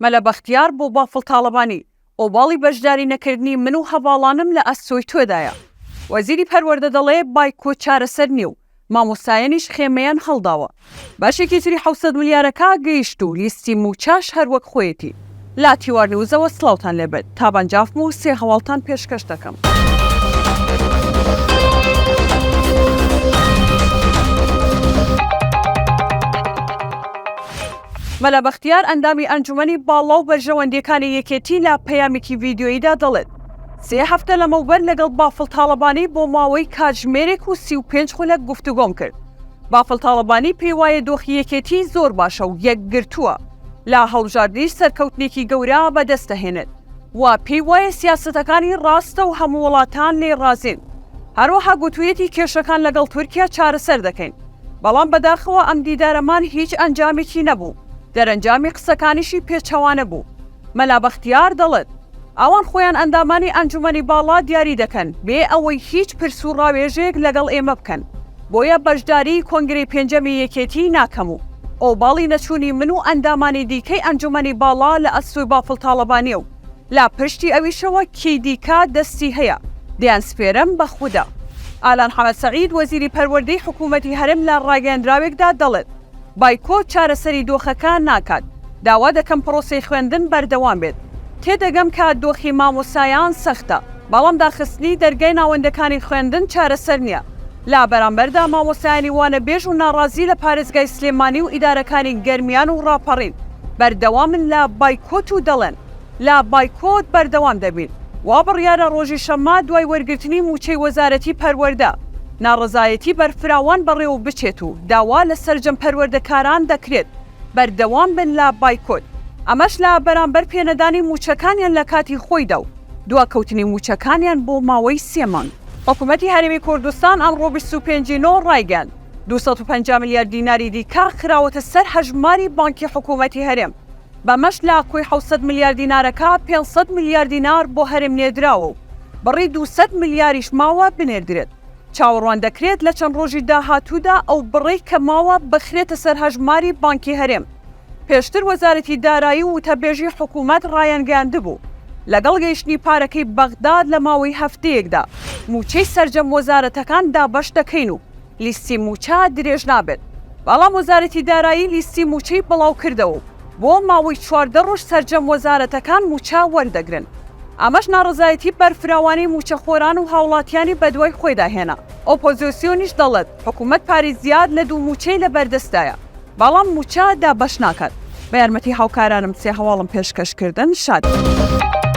مەلا بەختیار بۆ بافڵ تاڵەبانی، ئۆباڵی بەشداری نەکردنی من و هەڤاڵانم لە ئەستۆی تۆدایە. وەزیری پەروەردە دەڵێ بایکۆت چارەسەر نییە و مامۆستایانیش خێمەیان هەڵداوە. بەشێکی تری 700 ملیارەکە گەیشت و لیستی مووچەش هەر وەک خۆیەتی. لە تیوار نیوزەوە سڵاوتان لێبێت، تابان جافم و سێ هەواڵتان پێشکەش دەکەم. مەلا بەختیار ئەندامی ئەنجومەنی باڵا و بەرژەوەندییەکانی یەکێتی لە پەیامێکی ڤیدیۆییدا دەڵێت، سێ هەفتە لەمەوبەر لەگەڵ بافڵ تاڵەبانی بۆ ماوەی کاتژمێرێک و 35 خولەک گفتوگۆم کرد. بافڵ تاڵەبانی پێیوایە دۆخی یەکێتی زۆر باشە و یەکگرتووە، لە هەڵبژاردنیش سەرکەوتنێکی گەورە بەدەست دەهێنێت و پێیوایە سیاسەتەکانی ڕاستە و هەموو وڵاتان لێی ڕازین. هەروەها گوتویەتی کێشەکان لەگەڵ تورکیا چارەسەر دەکەین. بەڵام بەداخەوە ئەم دیدارەمان هیچ ئەنجامێکی نەبوو، دەرەنجامی قسەکانیشی پێچەوانە بوو. مەلا بەختیار دەڵێت، ئەوان خۆیان ئەندامانی ئەنجومەنی باڵا دیاری دەکەن بێ ئەوەی هیچ پرس و ڕاوێژێک لەگەڵ ئێمە بکەن، بۆیە بەشداریی کۆنگرەی پێنجەمی یەکێتی ناکەم و ئۆباڵی نەچوونی من و ئەندامانی دیکەی ئەنجومەنی باڵا لە ئەستۆی بافڵ تاڵەبانییە و لە پشتی ئەویشەوە کێی دیکە دەستی هەیە دەیانسپێرم بە خودا. ئالان حەمە سەعید وەزیری پەروەردەی حکوومەتی هەرێم لە ڕاگەیەندراوێکدا دەڵێت، بایکۆت چارەسەری دۆخەکە ناکات، داوا دەکەم پڕۆسەی خوێندن بەردەوام بێت، تێدەگەم کە دۆخی مامۆستایان سەختە، بەڵام داخستنی دەرگای ناوەندەکانی خوێندن چارەسەر نییە. لە بەرامبەردا مامۆستایانی وانەبێژ و ناڕازی لە پارێزگای سلێمانی و ئیدارەکانی گەرمیان و ڕاپەڕین بەردەوامن لە بایکۆت و دەڵێن، لە بایکۆت بەردەوام دەبین. وا بڕیارە ڕۆژی شەممە دوای وەرگرتنی مووچەی وەزارەتی پەروەردە، ناڕەزایەتی بەرفراوان بەڕێوەبچێت و داوا لە سەرجەم پەروەردەکاران دەکرێت بەردەوام بن لە بایکۆت، ئەمەش لە بەرامبەر پێنەدانی مووچەکانیان لە کاتی خۆیدا و دواکەوتنی مووچەکانیان بۆ ماوەی سێ مانگ. حکومەتی هەرێمی کوردستان ئەمڕۆ 25 ی نۆ ڕایگەیاند، 250 ملیار دیناری دیکە خراوەتە سەر هەژماری بانکی حکومەتی هەرێم، بەمەش لە کۆی 700 ملیار دینارەکە 500 ملیار دینار بۆ هەرێم نێردراوە و بڕی 200 ملیاریش ماوە بنێردرێت. چاوەڕوان دەکرێت لە چەند ڕۆژی داهاتوودا ئەو بڕەی کە ماوە بخرێتە سەر هەژماری بانکی هەرێم. پێشتر وەزارەتی دارایی و وتەبێژی حکوومەت ڕایانگەیاندبوو، لەگەڵ گەیشتنی پارەکەی بەغداد لە ماوەی هەفتەیەکدا مووچەی سەرجەم وەزارەتەکان دابەش دەکەین و لیستی مووچە درێژ نابێت، بەڵام وەزارەتی دارایی لیستی مووچەی بڵاوکردەوە و بۆ ماوەی 14 ڕۆژ سەرجەم وەزارەتەکان مووچە وەردەگرن. ئەمەش ناڕەزایەتی بەرفراوانی مووچەخۆران و هاوڵاتیانی بەدوای خۆیدا هێنا. ئۆپۆزۆسیۆنیش دەڵێت، حکومەت پارەی زیاد لە دوو مووچەی لەبەردەستدایە، بەڵام مووچە دابەش ناکات. بە یارمەتی هاوکارانم سێ هەواڵم پێشکەش کردن. شاد بن.